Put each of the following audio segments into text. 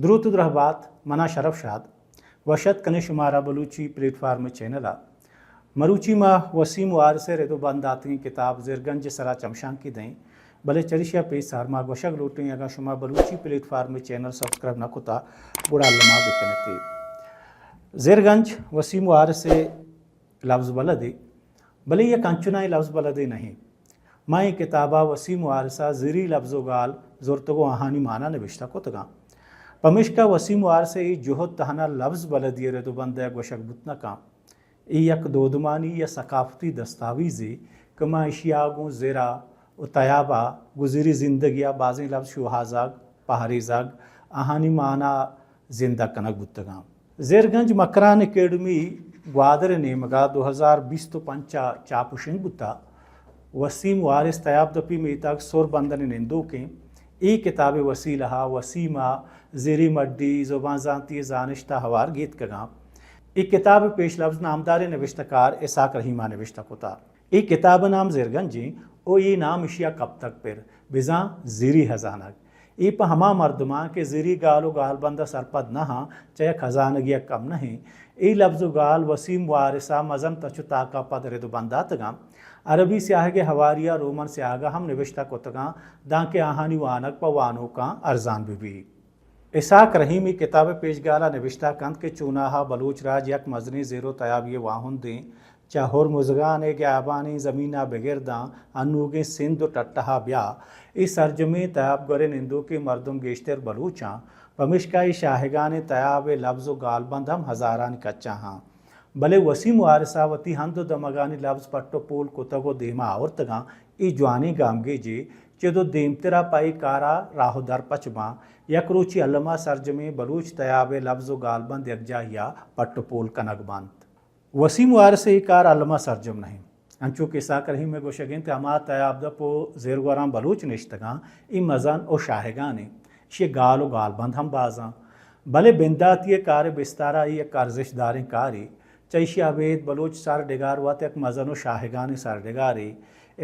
دروت و درہبات، منا شرف شاد۔ وش اتک کنیں شمارا بلوچی پلیٹ فارم چینل ء۔ مروچی ما وسیم وارث ء رد و بند داتگیں کتاب زرگنج ء سرا چمشانکی دئیں، بلے چریشی ء پیسر ما گوشگ لوٹیں، اگاں شما Balochi plate form channel subscribe نہ کتا، گڑا الما بکنتے۔ زرگنج وسیم وارث ء لبز بلدے، بلے یک انچنائیں لبز بلدے نہیں۔ ما اے کتابا وسیم وارثا زری لبز و گال زرتگ و آہانی مانا نبشتہ کتگاں۔ پمیشکا وسیم وارث ء اے جہد تہنا لبز بلدی ء رد و بند ء گوشگ بوت نہ کن۔ اے یک دودمانی یا ثقافتی دستاویزے کہ ما اشیا گوں زرا و تیابا گوں زری زندگیا بازیں لبز شوہازگ، پہریزگ، آہانی مانا زندگ کنگ بوتگاں۔ زرگنج مکران اکیڈمی گوادر ء نیمگا دو ہزار بیست و پنچ ء چاپ و شنگ بوتا۔ وسیم وارث تیاب دپی میتگ سر بندن نندوکیں۔ اے کتاب ء وسیلہ ء وسیم ء زری مڈی زبان زانتی ء زانشت ء ہوار گیتکگاں۔ اے کتاب ء پیش لبز نامداریں نبشتہ کار اسحاق رحیم ء نبشتہ کتا۔ اے کتاب ء نام زرگنج ایں و اے نام اشیا کپتگ پر، بزاں زری ہزانگ۔ اے پہ ہما مردماں کہ زری گال و گالبند ء سرپد نہ آں، چہ یک ہزانگی ء کم نہ ایں۔ اے لبز و گال وسیم وارث ء مزن تچ و تاک ء پد رد و بند داتگاں۔ عربی سیاہگ ء ہواری ء رومن سیاہگ ء ہم نبشتہ کتگاں، دانکہ آہانی وانگ پہ وانوکاں ارزان بہ بیت۔ اسحاق رحیم اے کتاب ء پیشگال ء نبشتہ کنت کہ چوناہا بلوچ راج یک مزنیں زر و تیابی ء واہندیں، چہ ہرمزگان ء گیابانی زمین ء بگر داں انوگیں سندھ و ٹٹہ ء بیا، اے سرجمیں تیاب گور ء نندوکیں مردم گیشتر بلوچ آں، پمیشکا اے شاہگانیں تیاب ء لبز و گالبند ہم ہزارانی کچ ء آں۔ بلے وسیم وارث ء وتی ہند و دمگانی لبز پٹ و پول کتگ و دیما آورتگاں، اے جوانیں گامگیجے، چد و دیمترا پہ اے کارا راہ و در پچ باں، یک روچے الما سرجمیں بلوچ تیاب ء لبز و گالبند یکجاہیا پٹ و پول کنگ بنت۔ وسیم وارث ء اے کار الما سرجم نہ انت۔ انچو کہ اسحاق رحیم ء گوشگ انت، ہما تیاب دپ و زرگوراں بلوچ نشتگاں، اے مزن و شاہگان انت۔ اشی گال و گالبند ہم بازاں۔ بلے بنداتی ء کار ء بستارا اے یک ارزشت داریں کارے۔ چہ ایشی ء ابید بلوچ سرڈگار وت یک مزن و شاہگانیں سرڈگارے۔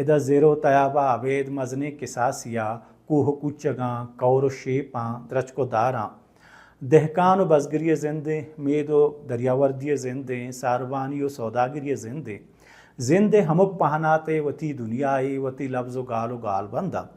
ادا زر و تیاب ء ابید مزنیں کساسے ء کوہ و کوچگاں، کئور و شیپاں، درچک و داراں، دہکان و بزگری ء زندیں، مید و دریاوردی ء زندیں، ساربانی و سوداگری ء زندیں۔ زند ء ہمک پہنات ء وتی دنیاے، وتی لبز و گال و گالبند انت۔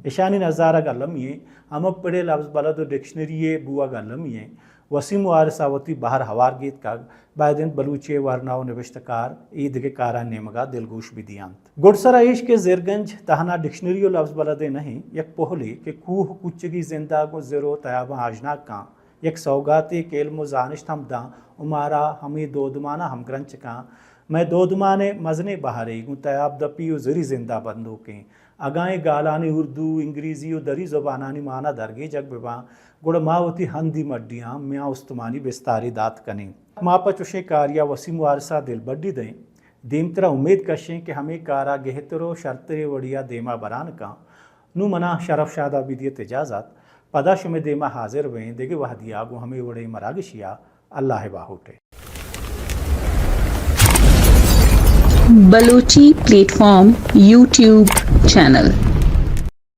اشانی نزارگ المی ایں، ہمک پڑے لبز بلد و ڈکشنری ء بوگ المی ایں۔ وسیم وارث ء وتی بہر ہوار گیتکگ، باید انت بلوچی ء ورنا و نبشتہ کار اے دگہ کارانی نیمگا دلگوش بدیانت۔ گڈسرا ایش کہ زرگنج تہنا ڈکشنری و لبز بلدے نہ انت، یک پہلے کہ کوہ کوچگی زندا گوں زر و تیاباں آژناگ کن، یک سوگاتے کہ علم و زانشت ہم داں و مارا ہمے دودمانا ہمگرنچ کن۔ مئے دودمان ء مزنیں بہرے گوں تیاب دپی و زری زندا بندوکیں۔ اگاں اے گالانی اردو، انگریزی و دری زبانانی مانا درگیجگ بباں، گڑا ما وتی ہندی مڈیاں میان استمانی بستارے دات کنیں۔ ما پہ چشیں کاریا وسیم وارث ء دلبڈی دئیں۔ دیمترا امید کشیں کہ ہمے کارا گہتر و شرتریں وڑیا دیما بران کن۔ نوں منا شرف شادا بدیت اجازت۔ پدا شمئے دیما حاضر بئیں، دگہ وہدیا گوں ہمے وڑیں مراگشیا۔ اللہ ء باہوٹ ء۔ Balochi plate form YouTube channel.